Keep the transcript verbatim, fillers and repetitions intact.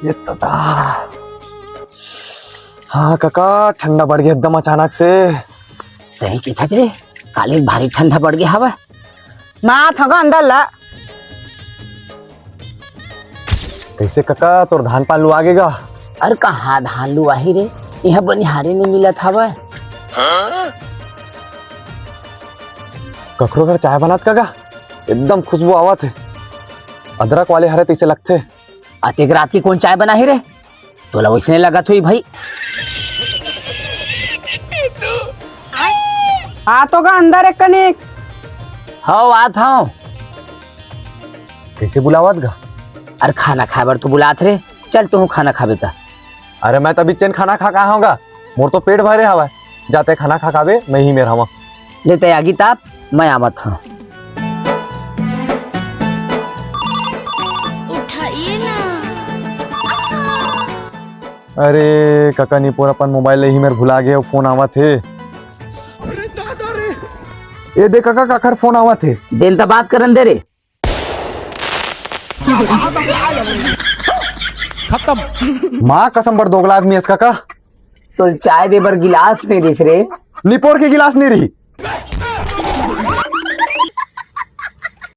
ये तो दादा। हाँ कका, ठंडा बढ़ गया एकदम अचानक से। सही कहिथस रे, काली भारी ठंडा बढ़ गया हवय। मैं आत हंव गा अंदर ला। कइसे कका, तोर धान पान लुवा गे गा? अरे कहाँ धान लुवाही रे, इहाँ बनिहारी नइ मिलत हवय। कखरो घर चाय बनात का गा? एकदम खुशबू आवत हे, अदरक वाले हरे तइसे लगथे। अतेक रात के कोन चाय बनाही रे? तोला वइसने लगत होही भाई। आ तो गा अंदर एक कनिक। हव, आत हंव। कइसे बुलावत गा? अरे खाना खाए बर तो बुलात रे, चल तुहूँ खाना खाबे त। अरे मैं त अभी चेन खाना खा के आए हंव गा, मोर तो पेट भरे हवय। जा तैं खाना खा के आबे, मैं इही मेर हवं। ले तैं आगी ताप, मैं आवत हंव। उठाइए ना। अरे कका निपोर अपन मोबाइल ले इही मेर भुला गे, फोन आवत हे। ए दे कका, काखर फोन आवत हे। देन त बात करन दे रे। खत्म। माँ कसम बड़ दोगला आदमी हस कका। तोला चाय दे बर गिलास नइ रिहिस रे। निपोर के गिलास नइ रिहिस।